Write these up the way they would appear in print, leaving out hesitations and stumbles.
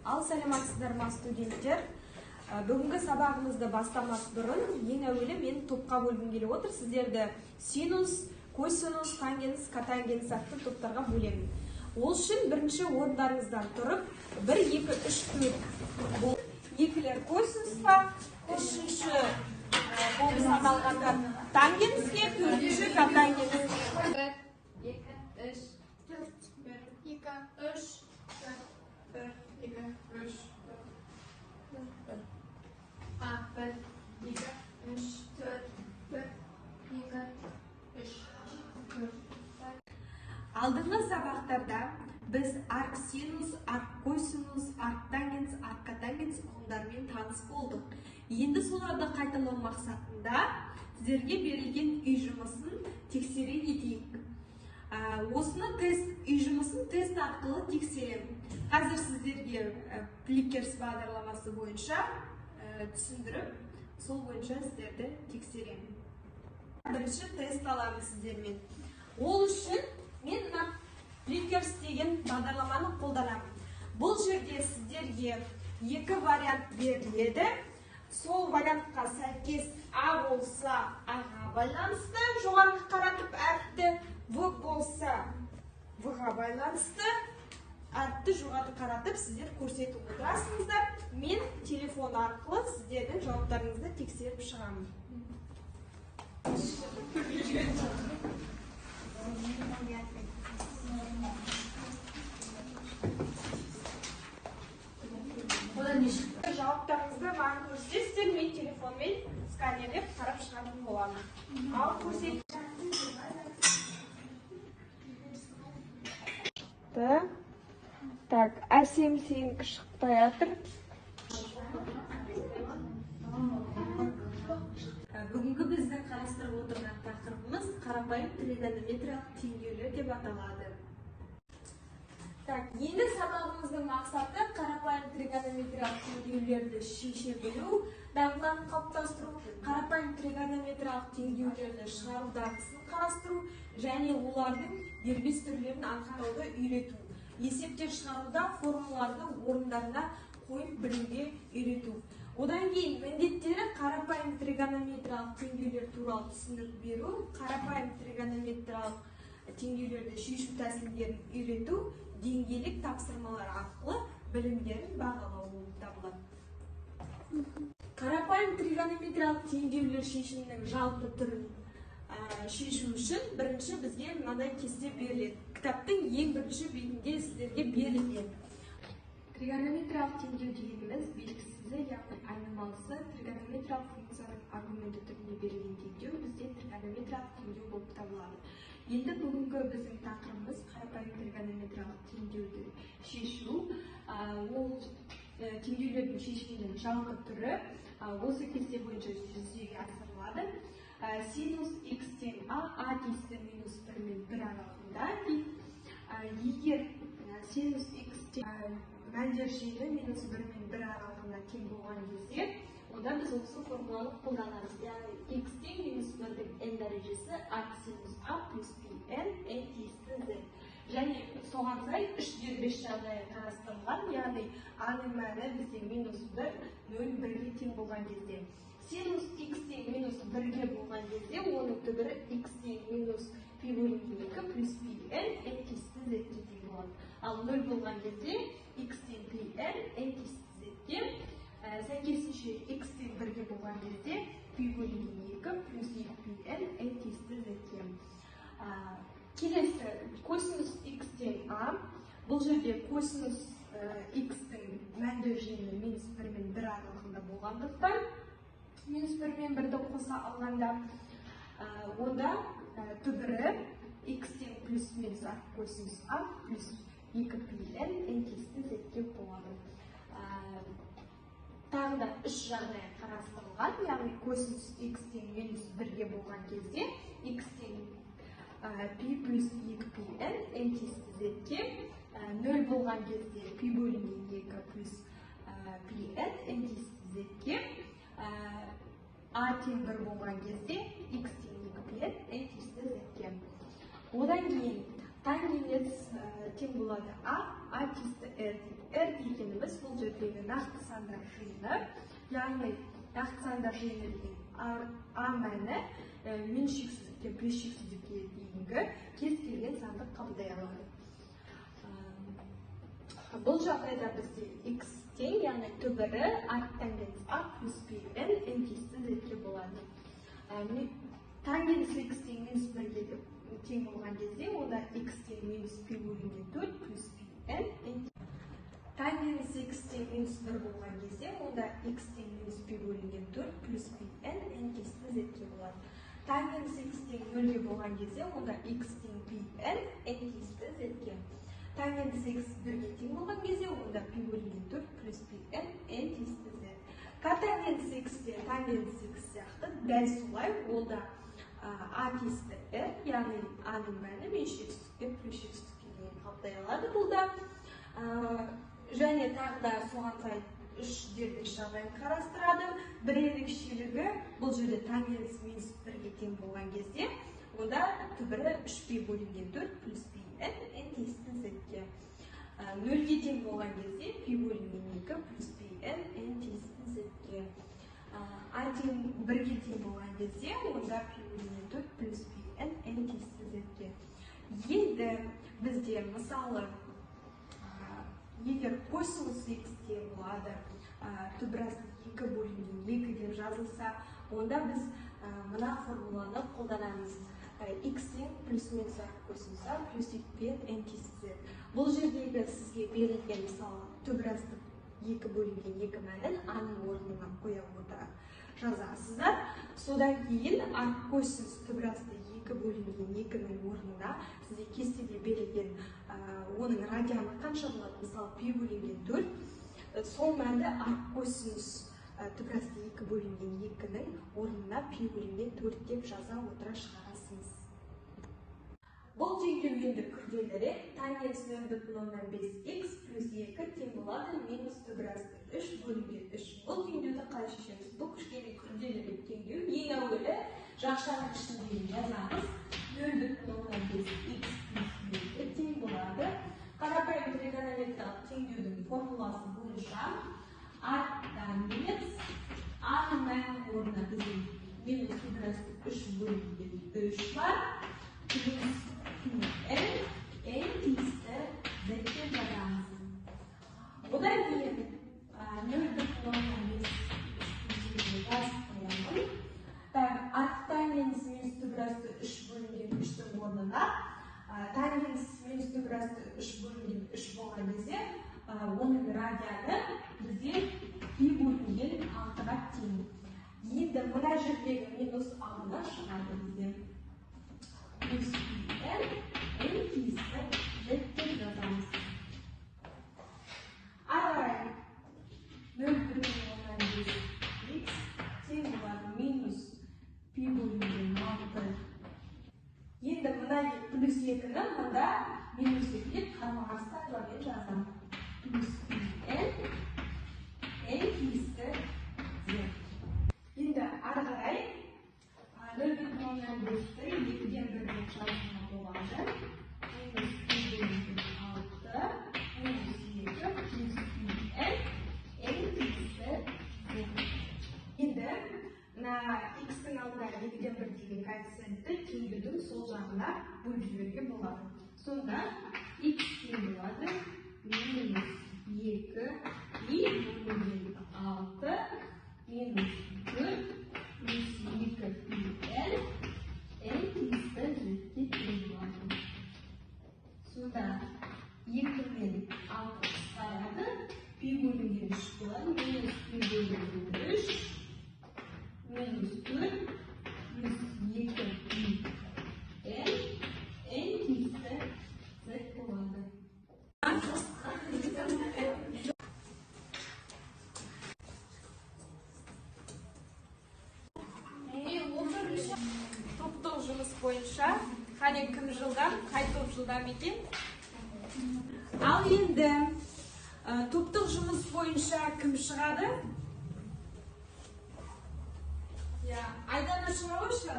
Ал сәлеметсіздер ма, студенттер? Бүгінгі сабағымызды бастамас бұрын ең әуелі мен топқа бөлгім келіп отыр. Сіздерді синус, косинус, тангенс, котангенс атты топтарға бөлемін. Ол үшін бірінші орындарыңыздан тұрып 1, 2, 3, 4 екілер косинусқа, үшінші болып саналғандар тангенске, төртінші котангенске. 1, 2, 3, 4, 1, 2, 3, 4, 1, 2, 3, 4, 1, 2, 3, 4, 1, 2, 3, 4. Алдыңғы сабақтарда біз арксинус, арккосинус, арктангенс, арккотангенс ұғымдарымен таныс болдық. Енді соларды қайталау мақсатында сіздерге берілген үй жұмысын тексере кетейік. Осыны тест, үй жұмысын тест арқылы тексеремін. Қазір сіздерге Plickers бағдарламасы бойынша түсіндіріп, сол бойынша сіздерді тексеремін. Бірінші тест аламын сіздермен. Ол үшін мен мына Plickers деген бағдарламаны қолданамын. Бұл жерде сіздерге екі вариант беріледі. Сол вариантқа сәйкес А болса А-ға байланысты жоғарғы қаратып әріпті, В болса В-ға байланысты әріпті жоғары қаратып сіздер көрсетіп отырасыңыздар. Мен телефон арқылы сіздердің жауаптарыңызды тексеріп шығамын. Жауаптарыңызды маған көрсетесіздер, мен телефонмен сканерлеп қарап шығатын боламын. Ал көрсет. Так, Әсем сенікі шықпай жатыр. Бүгінгі біздің қарастырып отырған тақырыбымыз қарапайым тригонометриялық теңдеулер деп аталады. Так, енді сабағымыздың мақсаты қарапайым тригонометриялық теңдеулерді шеше білу, дағдыларын қалыптастыру, қарапайым тригонометриялық теңдеулерді шығару дағдысын қарастыру және олардың дербес түрлерін анықтауды үйрету. Есептер шығаруда формулаларды орындарына қойып білуге үйрету. Одан кейін міндеттері қарапайым тригонометриялық теңдеулер туралы түсінік беру, қарапайым тригонометриялық теңдеулерді шешу тәсілдерін үйрету, деңгейлік тапсырмалар арқылы білімдерін бағалау болып табылады. Қарапайым тригонометриялық теңдеулер шешімінің жалпы түрін шешу үшін бірінші бізге мынадай кесте беріледі. Кітаптың ең бірінші бетінде сіздерге берілген. Тригонометриялық теңдеу дегеніміз белгісізі, яғни айнымалысы тригонометриялық функцияның аргументі түрінде берілген теңдеу бізде тригонометриялық теңдеу болып табылады. Енді бүгінгі біздің тақырыбымыз қарапайым тригонометриялық теңдеуді шешу. Ол теңдеулердің шешімінің жалпы түрі осы кесте бойынша жүзеге асырылады. Синус х тең а, а тиісті минус 1 мен 1 аралығында дейді. Егер синус х тең мәндер жиыны минус 1 мен 1 аралығында тең болған кезде, онда біз осы формуланы қолданамыз. Яғни х тең минус 1-дің n дәрежесі арк синус а плюс пи n, n тиісті z. Және соған сай үш дербес жағдайы қарастырылған, яғни а-ның мәні бізде минус 1, 0, 1-ге тең болған кезде. Синус х тең минус 1-ге болған кезде, оның түбірі х тең минус пи бөлінген 2 плюс пи n, n тиісті z-ге тең болады. Ал 0 болған кезде х тең пи n, n тиісті z-ге, сәйкесінше х тең 1-ге болған кезде пи бөлінген 2 плюс 2 пи n, n тиісті z-ге. Келесі косинус х тең а, бұл жерде косинус х-тің мәндер жиыны минус 1 мен 1 аралығында болғандықтан минус 1 мен 1-ді қоса алғанда, онда түбірі х тең плюс минус арк косинус а плюс 2 пи n, n тиісті z-ге болады. Тағы да үш жағдай қарастырылған, яғни косинус х тең минус 1-ге болған кезде х тең пи плюс 2 пи n, n тиісті z-ге, 0 болған кезде пи бөлінген 2 плюс пи n, n тиісті z-ге, а тең 1 болған кезде х тең 2 пи n, n тиісті z-ге. Одан кейін тангенс тең болады а, а тиісті r дейді. R дегеніміз дегеніміз бұл жердегі нақты сандар жиыны, яғни нақты сандар жиыны деген а мәні минус шексіздіктен плюс шексіздікке дейінгі кез келген санды қабылдай алады. Бұл жағдайда бізде x тең, яғни түбірі арктангенс а плюс пи n n тиісті z-ге болады. Тангенс x тең минус 1-ге тең болған кезде, онда x тең минус пи бөлінген 4 плюс пи n n. Тангенс x тең минус 1 болған кезде, онда x тең минус пи бөлінген 4 плюс пи n n тиісті z-ге болады. Тангенс x тең 0-ге болған кезде, онда x тең пи n n тиісті z-ге. Тангенс x 1-ге тең болған кезде, онда пи бөлінген 4 плюс пи n n тиісті z. Котангенс x те тангенс x сияқты дәл солай, ол да а тиісті r, яғни а-ның мәні минус шексіздіктен плюс шексіздікке дейін қабылдай алады бұл да. Және тағы да соған сай үш дербес жағдайын қарастырады. Бір ерекшелігі бұл жерде тангенс минус 1-ге тең болған кезде, онда түбірі үш пи бөлінген 4 плюс пи n n тиісті z-ге. 0-ге тең болған кезде пи бөлінген 2 плюс пи n n тиісті z-ге. А тең 1-ге тең болған кезде, онда пи бөлінген 4 плюс пи n n тиісті z-ге. Енді бізде мысалы, егер косинус x тең болады, түбір асты 2 бөлінген 2 деп жазылса, онда біз мына формуланы қолданамыз. X тең плюс минус арк косинус а плюс и пи n n тиісті z. Бұл жердегі сізге берілген мысалы түбір асты 2 бөлінген 2 мәнін а-ның орнына қоя отыра жазасыздар. Содан кейін арк косинус түбір асты 2 бөлінген 2-нің орнына сізге кестеде берілген оның радианы қанша болады, мысалы пи бөлінген 4, сол мәнді арк косинус түбір асты 2 бөлінген 2-нің орнына пи бөлінген 4 деп жаза отыра шығарасыз. Бұл теңдеу енді күрделірек. Тангенс нөл бүтін оннан бес х плюс 2 тең болады минус түбір асты 3 бөлінген 3. Бұл теңдеуді қалай шешеміз? Бұл кішкене күрделірек теңдеу. Ең әуелі жақшаның ішіндегі жазамыз. Нөл бүтін оннан бес х плюс 2 тең болады. Қарапайым тригонометриялық теңдеудің формуласы бойынша арктангенс а-ның мәнінің орнына бізде минус түбір асты 3 бөлінген 3 бар, плюс пи n n тиісті z деп жазамыз. Одан кейін нөл бүтін оннан бес жазып қоямын. Так, арктангенс минус түбір асты 3 бөлінген 3-тің орнына тангенс минус түбір асты 3 бөлінген 3 болған кезде, оның радианы бізде пи бөлінген 6-ға тең. Енді мына жердегі минус алдына шығады бізде. Плюс пи n n тиісті z деп жазамыз. Ары қарай нөл бүтін оннан бес х тең болады минус пи бөлінген 6. Енді мына плюс 2-ні мында минус 2 деп қарама-қарсы таңбамен жазамын. Плюс пи n n тиісті z. Енді ары қарай нөл бүтін оннан бесті екіден бір деп жазуға болады. Минус пи бөлінген 6 минус 2 плюс пи n n тиісті z. Енді мына x-тің алдына екіден бір деген коэффициентті теңдеудің сол жағына бөліп жіберуге болады. Сонда x тең болады минус 2 пи бөлінген 6 минус 4 плюс 2 пи n n тиісті z-ге тең болады. Сонда 2 мен 6 қысқарады, пи бөлінген 3 болады, минус пи бөлінген 3 минус 4 плюс 2 пи n n тиісті z болады. Топтық жұмыс бойынша қане кім жылдам, қай топ жылдам екен? Ал енді топтық жұмыс бойынша кім шығады? Я, Айдана шыға қойшы.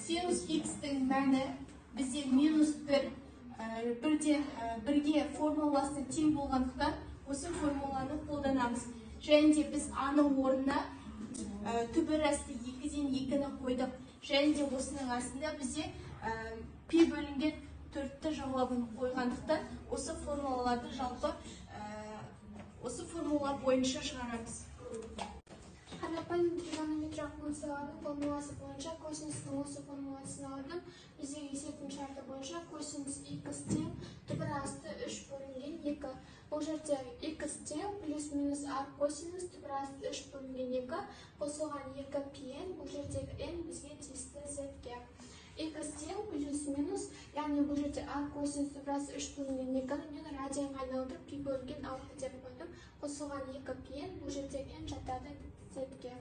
Сен Синус х-тің мәні бізде минус 1, бірден бірге формуласы тең болғандықтан осы формуланы қолданамыз. Және де біз а-ның орнына түбір асты 2-ден 2-ні қойдық. Және де осының астында бізде пи бөлінген 4-ті жауабын қойғандықтан осы формулаларды жалпы осы формула бойынша шығарамыз. Қарапайым тригонометриялық функциялардың формуласы бойынша косинустың осы формуласын алдым. Бізде есептің шарты бойынша косинус х тең түбір асты 3 бөлінген 2. Бұл жерде х тең плюс минус арк косинус түбір асты 3 бөлінген 2 қосылған 2 пи n, бұл жердегі n бізге тиісті z-ге. Х тең плюс минус, яғни бұл жерде арк косинус түбір асты 3 бөлінген 2-ні мен радианға айналдырып пи бөлінген 6 деп қойдым. Қосылған 2 пи n, бұл жердегі n жатады z-ге.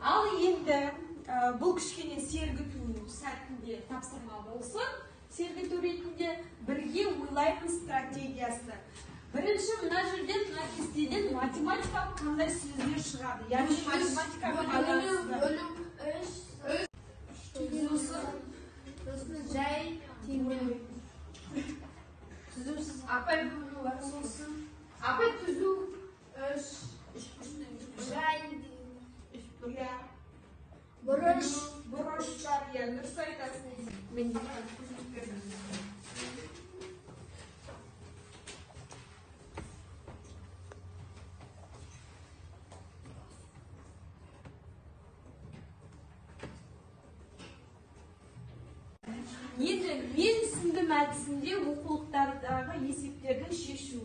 Ал енді бұл кішкене сергіту сәтінде тапсырма болсын. Сергіту ретінде бірге ойлаймыз стратегиясы. Бірінші мына жерден, мына кестеден математикалық қандай сөздер шығады? Яғни математикаға байланысты. Бөлім 3, сосын жай теңдеу. Түзусіз апай бөлу бар, сосын апай түзу 3, жай Иә. Бұрыш, бұрыштар, иә, дұрыс айтасың. Мен Енді мен түсіндім әдісінде оқулықтардағы есептердің шешу.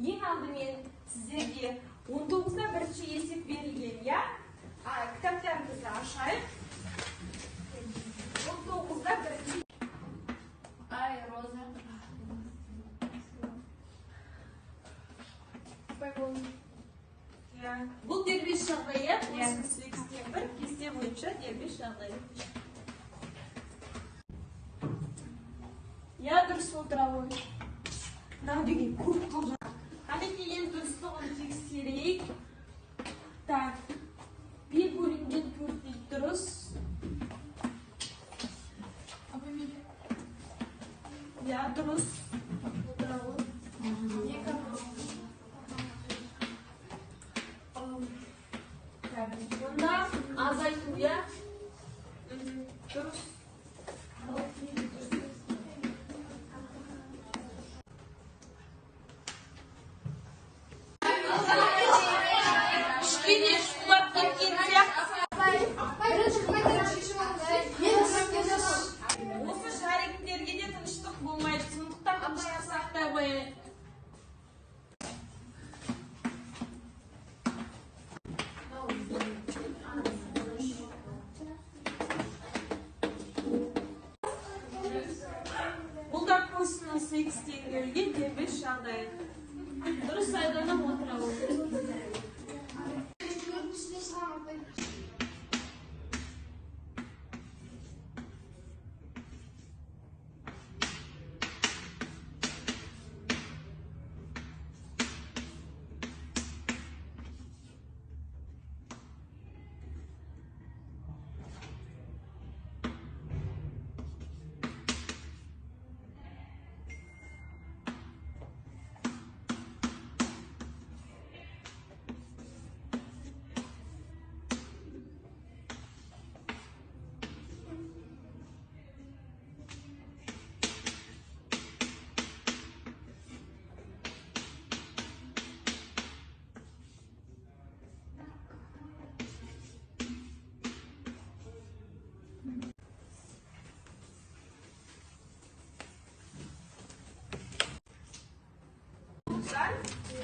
Ең алдымен сіздерге 19-да бірінші есеп берілген, иә? Кітаптарымызды ашайық. 19-да бірінші. Ай, Роза. Бұл дербес жағдай, косинус х-тен 1 кесте бойынша дербес жағдай. Я дұрыс отыра ғой. Мынау деген көп қылып жатыр. Қанекей, енді дұрыстығын тексерейік. Так, 1 бөлінген 4 дейді, дұрыс. Иә, дұрыс. Отыра ғой. Онда азайту, иә? Дұрыс. Кішкене шулап кеткен сияқты. Осы шариктерге де тыныштық болмайды, сондықтан тыныштық сақтай қояйық. Бұл да косинус х теңдеуге дербес жағдай. Дұрыс, Айдана, отыра ғой.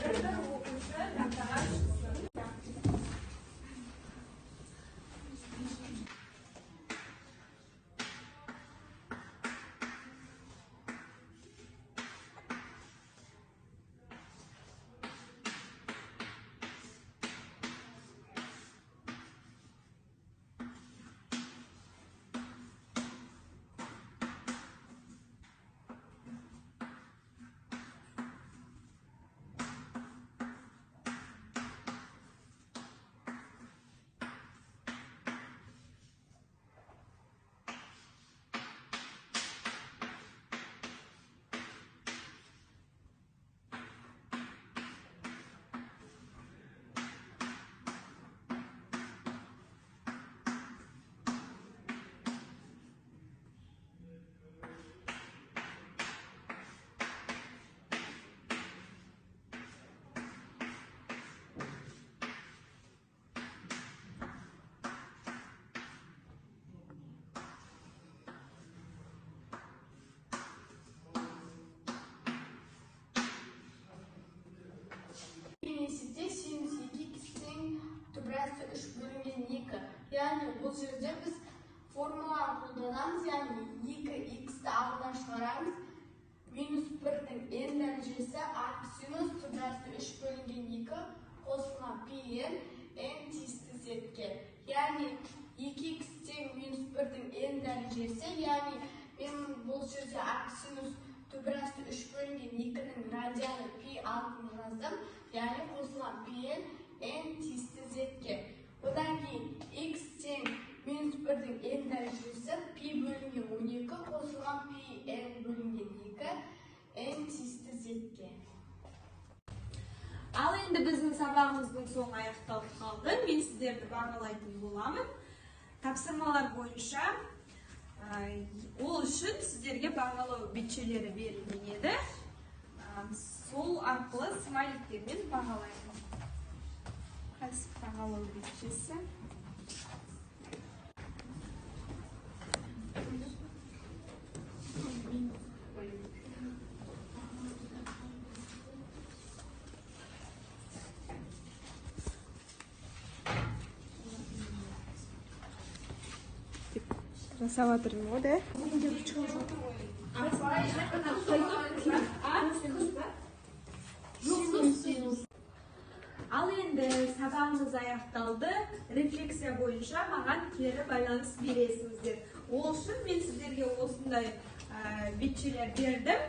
Бір-бір оқушы тақтаға шықсын. Есепте синус 2х тең түбір асты 3 бөлінген 2. Яғни бұл жерде біз формуланы қолданамыз, яғни 2х-ті алдына шығарамыз. Минус 1-дің n дәрежесі арксинус түбір асты 3 бөлінген 2 қосылған пи n, n тиісті z-ке. Яғни 2х тең минус 1-дің n дәрежесі, яғни мен бұл жерде арксинус түбір асты 3 бөлінген 2-нің радианы пи алтыны жаздым, яғни қосылған пи n, n тиісті z-ке. Одан кейін x тең минус 1-дің n дәрежесі пи бөлінген 12 қосылған пи n бөлінген 2, n тиісті z-ке. Ал енді біздің сабағымыздың соңы аяқталып қалды. Мен сіздерді бағалайтын боламын. Тапсырмалар бойынша ол үшін сіздерге бағалау бетшелері берілген еді. Сол арқылы смайликтермен бағалаймын. Қайсы бағалау бетшесі? Жасап жатырмын ғой, да? Ал енді сабағымыз аяқталды. Рефлексия бойынша маған кері байланыс бересіңіздер. Ол үшін мен сіздерге осындай бетшелер бердім.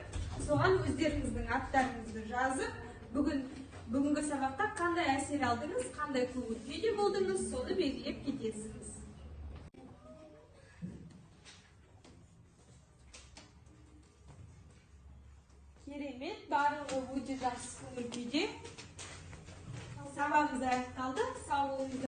Соған өздеріңіздің аттарыңызды жазып, бүгінгі сабақта қандай әсер алдыңыз, қандай көңіл күйде болдыңыз, соны белгілеп кетесіңіз. Керемет, барлығы өте жақсы көңіл күйде. Сабағымыз аяқталды. Сау болыңыздар.